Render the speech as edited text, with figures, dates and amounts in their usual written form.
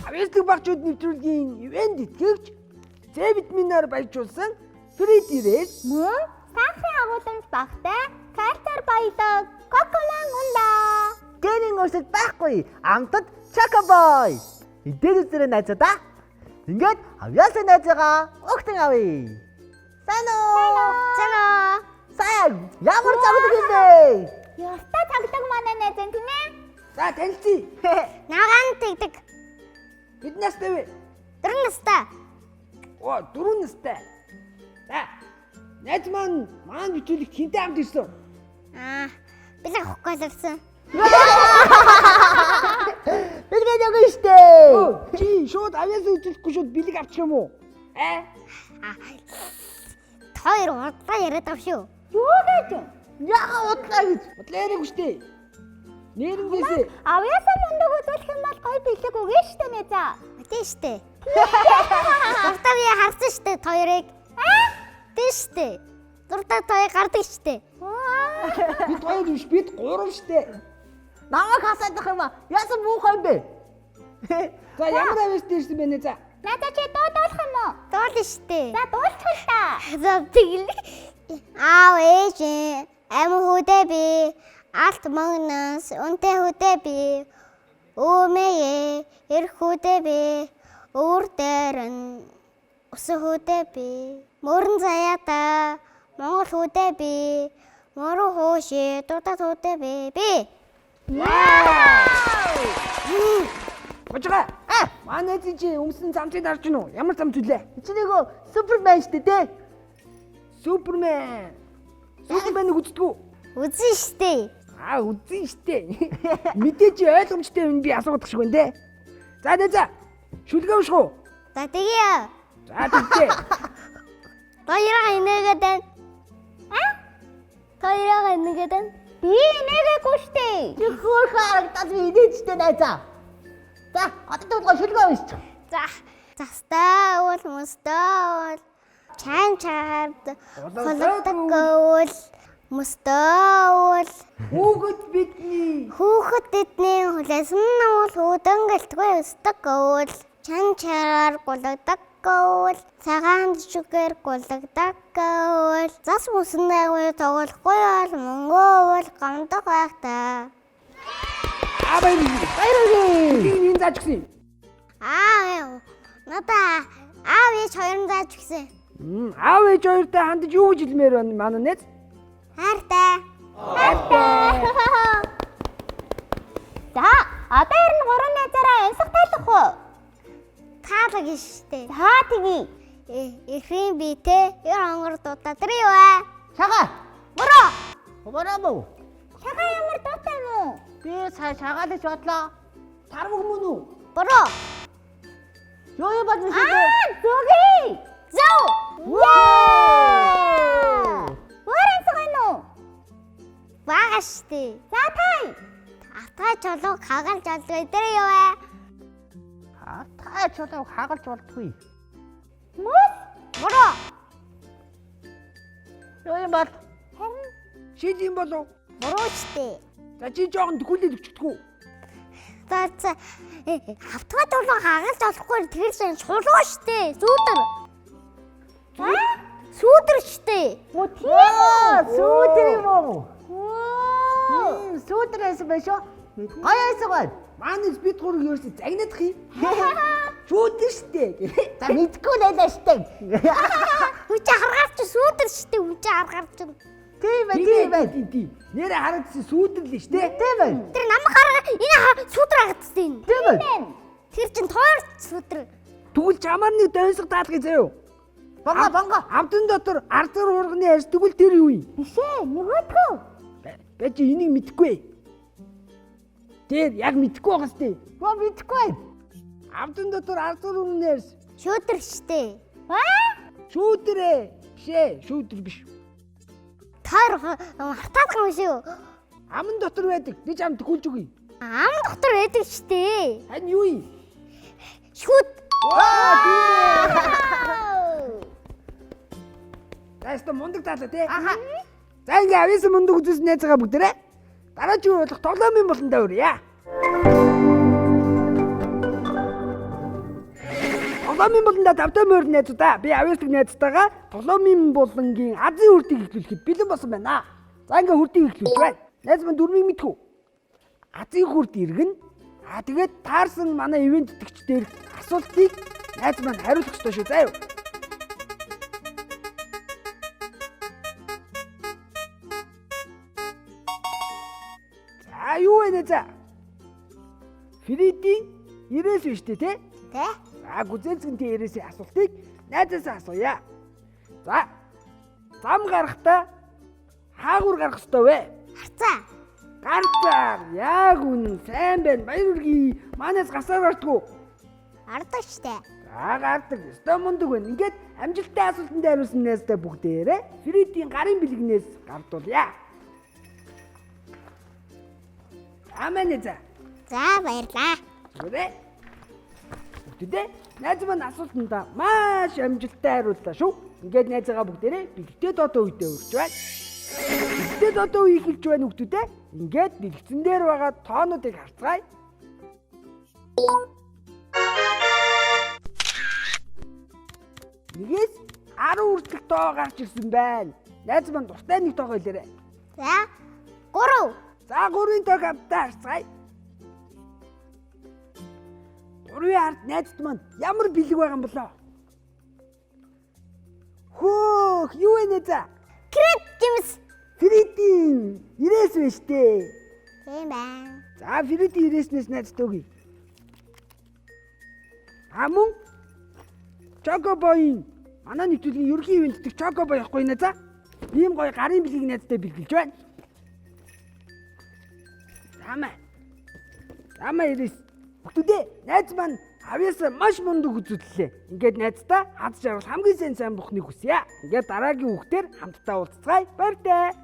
Авьяаслаг багчууд нэвтрүүлгийн ивент итгэгч С витаминаар баяжуулсан Фредирес Мөн сахарын агуулмж багтай кальцаар баялаг коколан унда. Гэнийн өөрсөд байхгүй. Амтад Чокобой. Эдгээр үзэрэ найзуудаа. Ингээд авьяасаа найзаагаа өгтөн авъя. Сайн уу? Сайн уу? Сайн. Ямар цагдаг юм бэ? Ёстой цагдаг манай найз нь тийм ээ? За танилцъя. Нагаан тэгдэг. Бид настай вэ? 4 настай. Оо, 4 настай. За. Найз маань маань бичүүлэх хинтэй хамт ирсэн. Аа, бэлэг авахгүй л ирсэн. Бэлгээ өгнө штэ. Өө, чи шууд авьяасаа үзүүлэхгүй шууд бэлэг авчих юм уу? Аа? Хоёр удлаа яриад байгаа шүү. Юу гэж? Яга удлаа гэж. Бодлоо яриаггүй штэ. Нэрнгээсээ Авьяасаа мундаг үзүүлэх юм бол гоё бэлэг өгнө штэ нэ за. Тийм штэ. Дуртай би харсан штэ хоёрыг. Аа? Тийм штэ. Дуртай хоёр гардаг штэ. Бид хоёр биш, бид гурав штэ. Намайг хасаадах юм аа. Яасан муухай юм бэ? За ямар авьяастай ирсэн бэ нэ за? Надаа чи дуу дуулах юм уу? Дуулна штэ. За дуулчих л та. За тэглээ. Аав ээж амь хүүдээ би алт мөнгнөөс үнтэй хүүдээ би өөмээ эр хүүдээ би өвөр дээр нь усан хүүдээ би мөрөн заяата Монгол хүүдээ би мөрөн хууши дуудаад хүүдээ би би. Божгаа. Аа, манай найз чи өмсөн замцыг дарж гинүү? Ямар зам зүлээ? Чи нөгөө Супермен штэ тэ? Супермен. Суперменийг үздэг үү? Үзэн штэ. Аа, үзэн штэ. Мэдээ чи ойлгомжтой юм би асуух шиг байна те. За нэ за. Шүлгээ унших уу? За тэгье. За тэгтээ. Хоёроо инээгээд байна. А? Хоёроо инээгээд байна. Би инээгээгүй штэ. Чи хөөрхөн харагдаад би инээж штэ найзаа. За, одоо тэгвэл шүлгээ уншчих. За. Застаа уул мөстөө уул чан чаард хулгадаг уул мөстөө уул Хүүхэд бидний хүүхэд тэдний хүлээсэн уул хүүдэн гэлтгүй өсдөг уул чан чаар гулгадаг уул цагаан жишгээр гулгадаг уул зас мөсөн дайгуй тоглохгүй бол мөнгө уул гомдох байх та. Аа баярлалаа. Баярлалаа. Би энэ зааж өгсөн юм. Аа надаа аав ээж хоёр нь зааж өгсөн. Аав ээж хоёртой хандаж юу гэж хэлмээр байна манай найз? Хайртай. Хайртай. За, одоо харин гурван найзаараа онцлог таалах уу? Таалаг штэ. За тэгье. Эхийн биетэй ер онгор дуудаа тэр юу вэ? Шага. Буруу. Буруу мó. Шага ямар дуутай юм уу? Би сая шагаалж бодлоо. Тарваг мөн үү? Буруу. Юу юм бол биш үү? Аа, зүгий. Зөв. Вау! Өөр онцлог байна уу? Бага штэ. За тай. Атгаа чулуу хагалж болдгоо тэр юу вэ? Хатгаа чулууг хагалж болдгүй. Мөс. Буруу. Юу юм бол? Шил юм болов? Буруу штэ. За чи жоохон төхүүлээд өчтгүү. За за автгаа чулуу хагалж болохгүй тэр чинь чулуу штэ. Сүүдэр. Сүүдэр штэ. Мө тийм үү? Сүүдэр юм уу? Вау! Сүүдэр байсан байх шүү. Гоё байсан гоё. Манай бид гурав ерөөсөө загнадах юм. Шүүдэр штэ. За мэдгүй нэлээ штэ. Хүч харгаар чи сүүдэр штэ. Хүч харгаар чи. Тийм ээ, тийм ээ. Тийм тийм. Нэрэ харагдсан сүүдэр л штэ. Тийм ээ. Тэр нам харгаа энэ сүүдэр харагдсан. Тийм ээ. Тэр чин тоор сүүдэр. Тэгвэл чамаар нэг дойсго даалгая заяо. Бонго бонго. Амтан дотор ардар урганы арьс тэгвэл тэр юу юм? Биш ээ, нөгөөдгөө. Би чи энийг мэдэхгүй. Тэр яг мэдэхгүй байгаа сте. Гоо мэдэхгүй. Амтан дотор ардар урганы арьс. Шүүдэр штэ. Аа? Шүүдэрээ. Биш ээ, шүүдэр биш. Тоор хартаадах юм шүү. Аман дотор байдаг. Би чам төхүүлж өгье. Ам дотор байдаг штэ. Харин юу юм? Шүүд. Ваа, тийм ээ. За ёстой мундаг таалаа тий. Аха. За ингээ авьяасан мундаг үзүүлсэн найзгаа бүгдээрээ дараагийн үе болох тоглоомын болондоо үрье. Тоглоомын болондоо тавтай морь найзуудаа би авьяасдаг найзтайгаа тоглоомын болонгийн азийн хүрдийг эхлүүлэхэд бэлэн болсон байна. За ингээ хүрдийг эхлүүлж байна. Найз маань дөрмийг мэдхүү. Азийн хүрд иргэн. Аа тэгээд таарсан манай ивент тэтгэгч дээр асуултыг найз маань хариулах ёстой шүү. За юу. За юу вэ нэ за? Фредийн 90-с биш үү те? Тэ? За гүзээлзгэнтэй 90-ийн асуултыг найзаасаа асууя. За зам гарахдаа хаагур гарах ёстой вэ? Харцаа. Гарцаар яг үнэн сайн байна. Баяр хүргэе. Манайс гасаар гардгуу. Ардаг штэ. За гардаг. Ёстой мундаг байна. Ингээд амжилттай асуултанд хариулсан найзтай бүгдээрээ Фредийн гарын бэлгнээс гардуулъя. Амаа за. За баярлаа. Зүгээрээ. Бүгдээ найз маань асуултандаа маш амжилттай хариуллаа шүү. Ингээд найзаагаа бүгдээрээ бэлэгтэй додоо үедээ өргөж байна. Бэлэгтэй додоо үе эхэлж байна хүүхдүүдээ. Ингээд дэлгэцэн дээр байгаа тоонуудыг харцгаая. Нэгээс 10 хүртэлх тоо гарч ирсэн байна. Найз маань дуртай нэг тоогоо хэлээрэй. За 3. За 3-ын тоог хамтдаа харцгаая. 3-ын ард найзд маань ямар бэлэг байгаа юм болоо? Хөөх, юу вэ нэ за? Крэт жимс. Фредийн 90-с байна штэ. Тийм байна. За Фредийн 90-снээс найзд өгье. А мөн Чокобоийн манай нэвтрүүлгийн ерөнхий ивент дэх Чокобой явахгүй нэ за. Ийм гоё гарын бэлгийг найздаа бэлгэлж байна. Замаа. Замаа ирээс. Хүүхдүүдээ найз маань авьяасаа маш мундаг үзүүллээ. Ингээд найздаа хад жаргал хамгийн сайн сайн бухныг хүсье. Ингээд дараагийн хүүхдээр хамтдаа уулзцгаая. Баяртай.